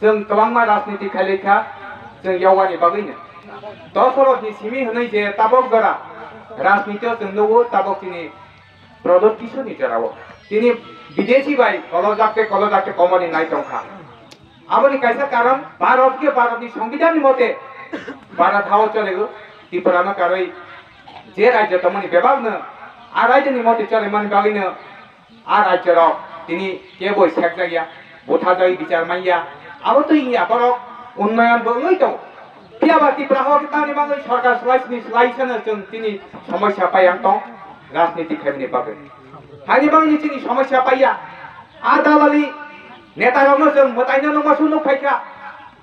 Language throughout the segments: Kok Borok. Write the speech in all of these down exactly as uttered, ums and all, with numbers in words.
Chwng kwbangma rajniti khailai kha, chwng yowani bagwino. Dosorokni simi hwnwi je tabok jora rajnitio chwng nugo, tabok chini Pradyot Kishorni jorao. Tini bidesi bai kolojak tei kolojak tei komorni nai tongkha. Aboni kaisa karon, Bharat khe Bharatni Songbidanni mote Bharat hao cholego, Tripurano karwi je rajyo tongmani bebakno a rajyoni mote cholimani bagwino a rajyorok tini keboi sekjakya, buthajagwi bichar manya, abo twi wngya borok unnoyon bo wngwi tongo. Phiya ba Tripura hao khe tamni bagwi sorkar swlai sini swlai sano chwng tini somosya pai ang tong rajniti khaimani bagwi. Haini bagwi chini somosya paiya. A dalali netarokno chwng mwtaino nukma su nuk phaikha.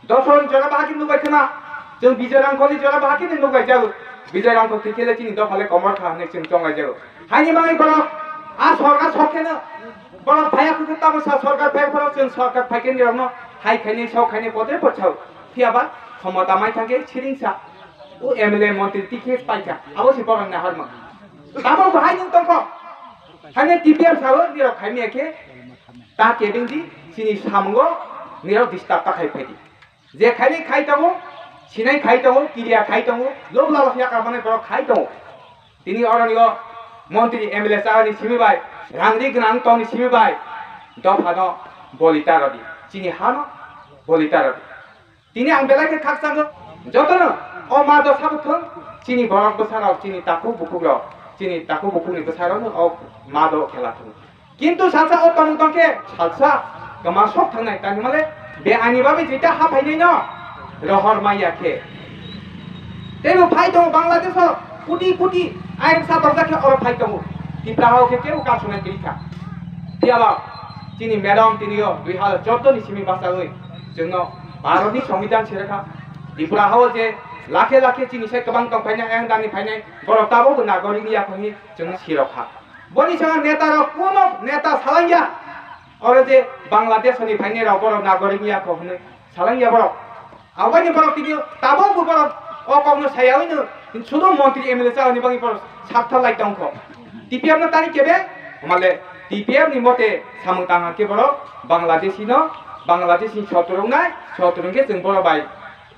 Doson jora bahai khe nukbai khna. Chwng Bijoy Rangkholi jora bahai khe nukbai jago. Bijoy Rangkhol thwi khe le chini dophale komor kha hwnwi chwng chonglai jago. Haini bagwi borok a sorkar sok kheno borok phaiya khe tamo sa sorkar phai borok chwng sorkar phai khe nirokno hai khaini sok khaini potre pochao. Phiya ba khomota mai thangkhe siringsa. O M L A montri ticket paikha. Abo se borok naharma. Tamo bahai nwng tongkho. Haino T P F sao nirok khaimya khe ta kebengdi chini samungo nirok disturb ta khai phaidi. Je khaini khai tongo, sinai khai tongo, kiriya khai tongo, lob lalo yakar manai borok khai tongo. Tini oroni o montri M L A chani simi bai, rangri gwnang tongni simi bai, dophano bolita rodi, chini hano bolita rodi. Tini ang belai khe khakchango, jotono o ma do sabo thung, chini borok bwsarok, chini takhuk bukhukrok, chini takhuk bukhukni bwsarokno o ma do khela thung. Kintu salsa o tongmung tongkhe salsa kwma sok thangnai, tangmale be ani bagwi jeita ha phainaino rohor maya khe. Teibo phai tongo Bangladesh o, kuti kuti ayang sa tongjak khe oro phai tongo. Tipra hao khe kebo kasunai kwrwi kha. Phiya ba chini madam tini o dui hazar chordo ni simi bachawi chwngno Bharat ni Songbidan sere kha. Tripura hao je lakhe lakhe chini sai kwbang tong phainai, ayang dani phainai, borok tabok bo nagorik ni yakhuni chwngno sirok kha. Boni saka neta rok kuno neta salangya. Oro je Bangladesh ni phainai rok borok nagorik ni yakho hwnwi salangya borok. Aboni borok tini tabok bo borok o kokno sayawino sudo montri M L A chawni bagwi borok sakthar lai tongkho. T P F no tani kebe male T P F ni mote samung tangha khe borok Bangladeshi no, Bangladesh ni sotrung nai, sotrung khe chwng borok bai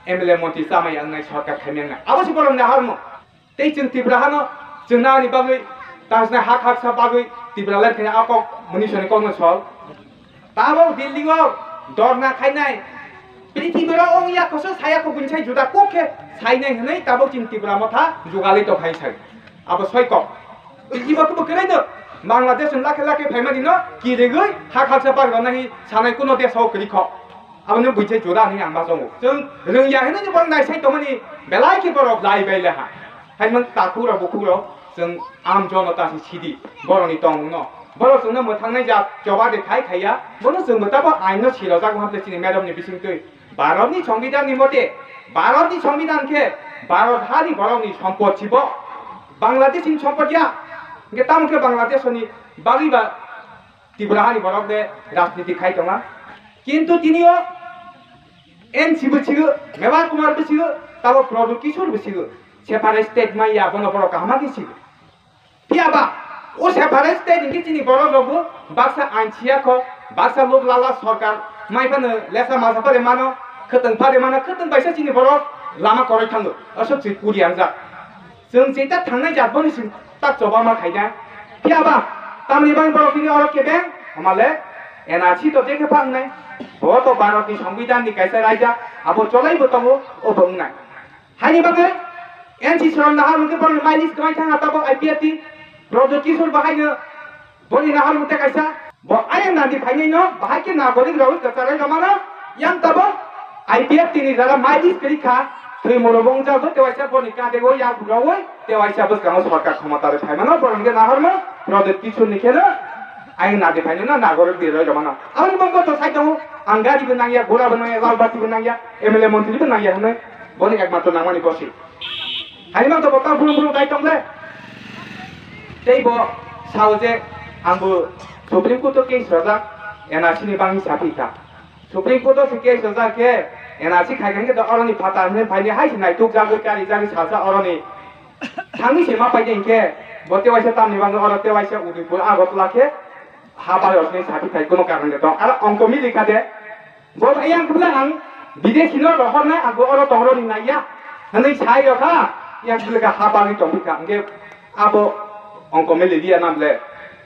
M L A montri chamai wngnai, sorkar khaimya wngnai. Abo se borok ni harmo. Tei chwng Tripura hano chwng nani bagwi, tang chwng ha khaksa bagwi Tripura lai khaina a kok muni soni kokno sol. Tabok Delhi o dorna khainai. Prithibi ro ong ya koso saya ko bunsai juda kok khe sainai hwnwi tabok chini Tripura motha jugalwi tong khai sai. Abo soi kok. Ibo kebo kwrwi no Bangladesh ni lakhe lakhe phaimani no kirigwi ha khaksa bagwi rwna hi sanai kuno desh o kwrwi kho. Aboni buisai juda hinwi ang bachago. Chwng rwngya hinwi ni borok naisai tongmani belai khe borok lai bai le ha. Hai mang takhuk rok bukhuk rok chwng am jonota si sidi borokni tongmungno. Borok chwngno mwthangnai jat choba de khai khaiya. Bono chwng mwtabo ain no sirojak hwnle chini madam ni bisingtwi. Bharat ni Songbidan ni mote, Bharat ni Songbidan khe Bharat hani borok ni sompot si bo. Bangladesh ni sompot ya. Hwnkhe tamo khe Bangladesh ni bagwi ba Tripura hani borok de rajniti khai tonga. Kintu tini o N C bo sigo, Mevar Kumar bo sigo, tabo Pradyot Kishore bo sigo. Separate state maya bono borok kaham khe sigo. Phiya ba o separate state hwnkhe chini borok rok bo baksa ain siya kho, baksa lok lala sorkar mai phano lesa masa pare mano, khwtwng pare mano, khwtwng baisa chini borok lama koroi thango. Aswk se kuri angjak. Chwng chita thangnai jat boni chwng tak choba ma khaina. Phiya ba tamni bagwi borok tini oro kebeng hamale N R C to je khe phangnai. Bo to Bharat ni Songbidan ni kaisa raida, abo cholai bo tongo, o bo wngnai. Haini bagwi N C C rok nahar hwnkhe borok ni mileage kwmai thang ha tabok I P F T. Pradyot Kishore bahai no Boni nahar mute kaisa, bo ayang nadi phainai no, bahai khe nagorik rok kwcharo romano, yang tabo I P F T ni jara mai is kwrwi kha, thwi moro bong jago, tewaisa boni kade go yak rogoi, tewaisa bwskango sorkar khomota rwi phaimano, borok hwnkhe nahar mo, Pradyot Kishore ni kheno, ayang nadi phainai no, nagorik di roi romano. Aboni bongko to sai tongo, ang gari bo nangya, gura bo nangya, lal bati bo nangya, M L A montri bo nangya hwnwi, boni ekmatro nangmani bosi. Haino to bo ta brum brum dai tong le. Tei bo sao je ang bo Supreme Court o case rojak N R C ni bangni sa phi kha. Supreme Court o se case rojak khe N R C khai khe to oroni phatar hwnwi phaini hai se naituk jagwi kari jagwi salsa oroni thangwi se ma paide hinkhe bo tewaisa tamni bagwi oro tewaisa Udaipur Agartala khe ha bai rokni sa phi khai kuno karon de tong. Aro ongko mili kha de. Bo yang kebla ang bidesi no rohor na, ang bo oro tong roni naiya. Hanai sai rokha, yang kebla ka hapang ni tong bika. Angke abo ongko mele dia na ble.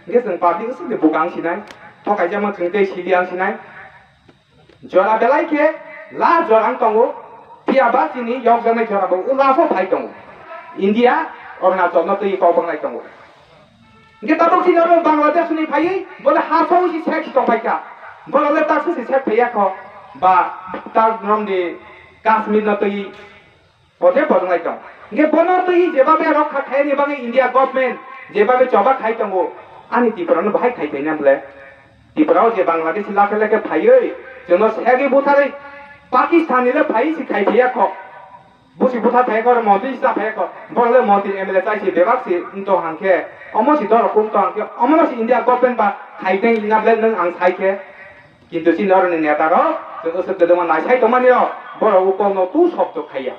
Angke seng party usu de bukang sinai. Thokai jama seng te sili ang sinai. Jora belai khe la jora ang tongo. Tiya ba sini yok jana jora bo ula fo phai tongo. India, Arunachal no twi kok banglai tongo. Hingke tabuk chini oro Bangladesh ni phaiwi bole ha song si sek si tongpai kha. Bole le tak si sek phaiya kho. Ba tak nom di Kashmir no twi pote podonglai tong. Hingke bono twi jebabe rokha khaini bagwi India government jebabe choba khai tongo. Ani Tripura no bahai khai phaina bole. Tripura o je Bangladesh lakhe lakhe phaiwi chwngno segwi butharwi Pakistan ni le phaiwi si khai phaiya kho. Busi butha thai kor montri sa thai kor, borok le montri M L A chai si bebak si wngto hangkhe, omo si dorok wngto hangkhe, omo no si India government ba khai teng ina ble nwng ang sai khe. Kintu chini oro ni neta rok, chwng usuk kwdwma naisai tongmani rok, borok ukol no tu sobdo khaiya.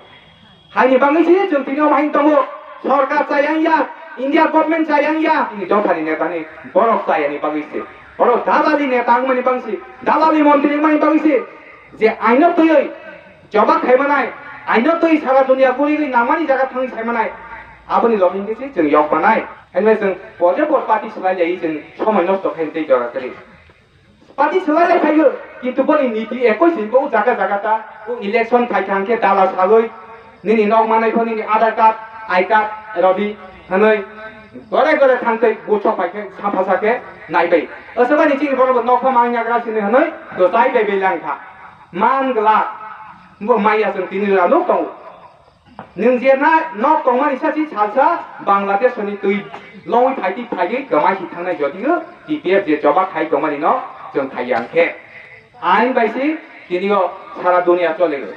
Haini bagwi si chwng tini omo haino tongo, sorkar chayang ya, India government chayang ya, chini dopha ni neta ni borok chayani bagwi si, borok dalali neta wngmani bagwi si, dalali montri wngmani bagwi si, je aino twiwi Choba khaimanai, aino twi sara dunia gurigwi nangmani jaga thangwi saimanai. Aboni login khe se chwng yok manai. Haino chwng poje por party swlai lai chwng somoi nosto khaini tei jora kwrwi. Party swlai lai phaiyo, kintu boni niti ekoi se bo jaga jaga ta, o election khai thang khe dala saloi, nini nok manai pho nini Aadhaar card, I card, rodi, hwnwi gore gore thang tei buchok pai khe sapha sa khe naibai. Aswkmani chini borok bo nokha mang yagra sini hwnwi kwchai bai bai lang kha. Man glak. Bo maya chwng tini jora nuk tongo. Nwng je na nok tongmani sa si salsa Bangladesh ni twi longwi phaiti phaigwi kwmai si thangnai jodi o T P F je choba khai tongmani no chwng khai yang khe. Ain bai si tini o sara dunia chole o.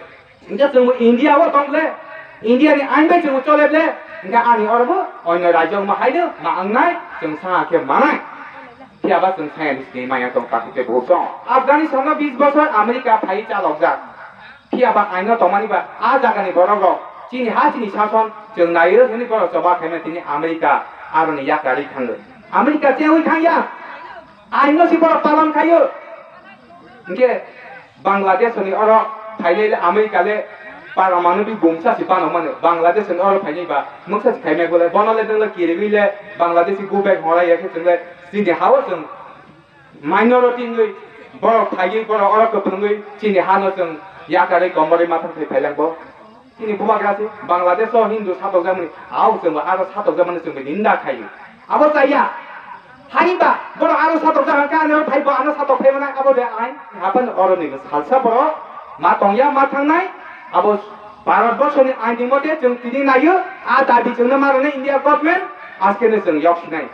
Hingke chwng bo India o tong le, India ni ain bai chwng chole le, hingke ani oro bo onyo rajyo ma hai no ma wngnai chwng sa khe manai. Phiya ba chwng saya ni sini maya tong ta khe bo song. Afghanistan no bis bosor America phai chalok jak. Phiya ba aino tongmani ba a jaga ni borok rok chini ha chini sason chwng nai rw hwnwi borok choba khaima tini America aroni yakarwi thango. America chewi thangya. Aino si borok palan khaio. Hingke Bangladesh ni oro phainai le America le paramanobik bomsa si bano mano. Bangladesh ni oro phainai ba moksa si khaimai bole bono le dengla kirigwi le Bangladesh go back hora ya khe chwng le chini ha o chwng minority wngwi borok phaiwi borok oro kwplwngwi chini hano chwng yakarwi komorwi mathang thai phailangbo. Chini bubagra se Bangladesh o Hindu satokjakmani, ao chwngbo aro satokjakmani chwngbo ninda khaio. Abo chaya. Haiba borok aro satokjak hwnkhe ani oro phaibo ano satok phaibo na abo de ain hapan oro ni salsa borok ma tongya ma thangnai. Abo Bharat borsho ni ain ni mote chwng tini naio, a dabi chwngno ma rwnai India government, aske no chwng yok sinai.